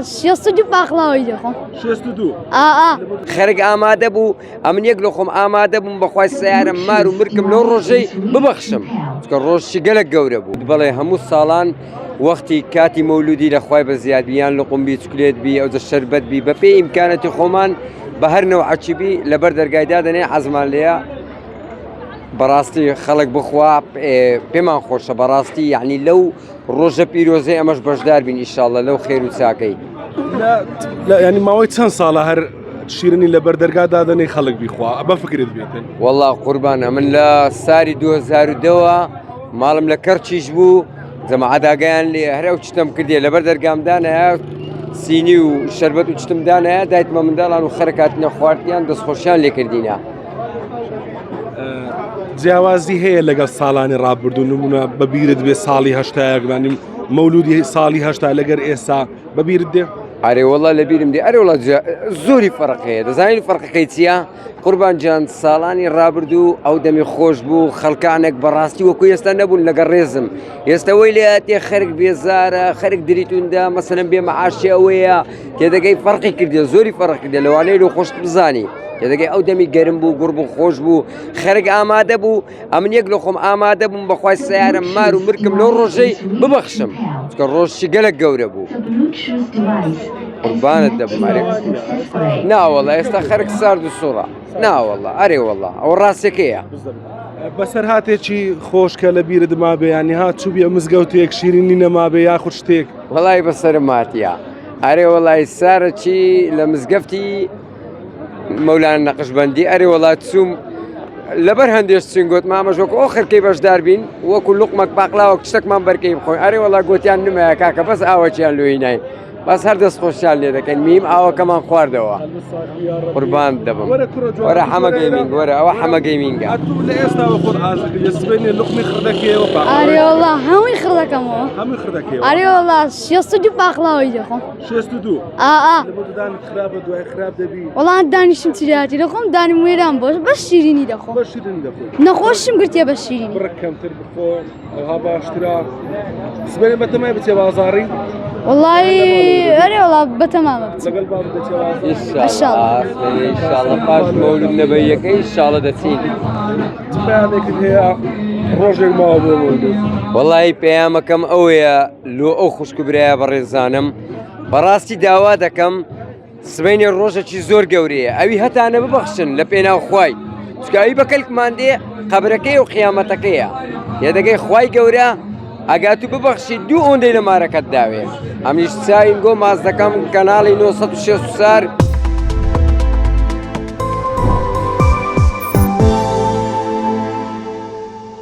62 پاقلاوەی دەخۆم. 62 ئا ئا. خەرک ئامادە بوو ئەمن یەک لە خۆم ئامادە بووم بەخوای سیارە مار و مرکم لەو ڕۆژەی ببەخشم چکە ڕۆژی گەلک گەورە بوو بەڵێ هەموو ساڵان وەختی کاتی مەولودی لە خوای بە زیاد بی یان لقم بی چکلێت بی ئەوجە شەربەت بی بەپێی ئیمکانەتی خۆمان بە هەر نەوعەکی بی لەبەر دەرگای دادەنێ حەزمان لێیە بەڕاستی خەڵک بخوا پێمان خۆشە بەڕاستی یعنی لەو ڕۆژە پیرۆزەی ئەمەش بەشدار بین ئیشاءاللە لەو خێر و چاکەی. ینی ماوەی چەند ساڵە هەر شیرنی لە بەردەرگا دادەنەی خەڵک بیخوا بە فکرت بێتن وەڵا قوربانە من لە ساری 2010ەوە ماڵم لە کەرچیش بوو جەماعەت ئاگایان لێ هەر ئەو چتەم کردێ لەبەر دەرگام دانایە سینی و شربەت و چتم دانایە دایتمە منداڵان و خەرک هاتنە خواردیان دەستخۆشیان لێکردینە. جیاوازی هەیە لەگەڵ ساڵانی ڕابردوو نمونە بەبیرت بێ ساڵی هەشتایەکبانی مەولودی ساڵی هەشتا لەگەر ئێستا بەبیرت دێ؟ ئەرێ وەڵا لەبیرم دێ ئەرێ وەڵا زۆری فەرق هەیە دەزانین فەرقەکەی چییە؟ قوربان جان ساڵانی ڕابردوو ئەو دەمی خۆش بوو خەڵکانێک بەڕاستی وەکو ئێستا نەبوون لەگەڵ ڕێزم ئێستا وەی لێ هاتێ خەرک بێزارە خەرک دریتوندا مەسەلەن بێ مەعاشی ئەوەیە تێدەگەی فەرقی کردێ زۆری فەرق کردێ لەوانەیە لۆ خۆشت بزانی تێدەگەی ئەو دەمی گەرم بوو گوڕ بوو خۆش بوو خەرک ئامادە بوو ئەمن یەک لە خۆم ئامادە بووم بەخوای سیارە مار و مرکم لەو ڕۆژەی ببەخشم چکە ڕۆژی گەلک گەورە بوو قوربانت دەبم ئەرێ ناوەڵا ئێستا خەرک سارد و سوڕە ناوەڵا ئەرێ وەڵا ئەو ڕاستەکەیە. بەسەرهاتێکی خۆش کە لە بیرت مابێ یانی ها چووبیە مزگەوتێک شیرینی نەمابێ یاخود شتێک وەڵی بەسەرم هاتیە ئەرێ وەڵی سارە چی لە مزگەفتی مەولانا نەقشبەندی ئەرێ وەڵا چووم لەبەر هەندێش چین گوت مامەش وەکو ئەو خەرکەی بەشدار بین وەکو لوقمەک پاقلاوەک شتێکمان بەرکەی بخۆین ئەرێ وەڵا گوتیان نمایە کاکە بەس ئاوەکیان لۆی نای بەس هەر دەست خۆشیان لێ دەکەین میم ئاوەکەمان خواردەوە قوربان دەبم وەرە حەمە گەیمینگ وەرە ئەوە حەمە گەیمینگە لە ئێستاوە خۆت ئازر کردی سبەینێ لوقمی خڕ دەکەیەوە ئەرێ وەڵا هەمووی خڕ دەکەمەوە هەمووی خڕ دەکەیەوە ئەرێ وەڵا 62 پاقلاوەی دەخۆم 62 ئا ئا لە بۆ ددانت خراپە دوای خراپ دەبی وەڵا دانیشم چریاتی دەخۆم دانم وێران بۆش بەس شیرینی دەخۆم بە شیرینی دەخۆی نەخۆشم گرتیە بە شیرینی بڕێک کەمتر بخۆ ئەوها باشترە سبەینێ بەتەمای بچێ بازاڕی وەڵی ئەرێ وەڵا بەتەمامە بچم لەگەڵ باب دەچێ بازاڕ ئینشاڵڵا ئینشاڵڵا پاش مەولود نەبەویەکەی ئینشاڵڵا دەچین چ پەیامێکت هەیە ڕۆژێک ماوە بۆ مەولود وەڵی پەیامەکەم ئەوەیە لۆ ئەو خوشک و برایە بەڕێزانم بەڕاستی داوا دەکەم سبەینێ ڕۆژێکی زۆر گەورەیە ئەوی هەتانە ببەخشن لە پێناو خوای چونکە ئەوی بە کەلکمان دێ قەبرەکەی و قیامەتەکەیە تێدەگەی خوای گەورە ئەگات و ببەخشی دوو ئەوەندەی لە مارەکەت داوێ ئەمیش چاویم گۆ ماز دەکەم کەناڵی 964.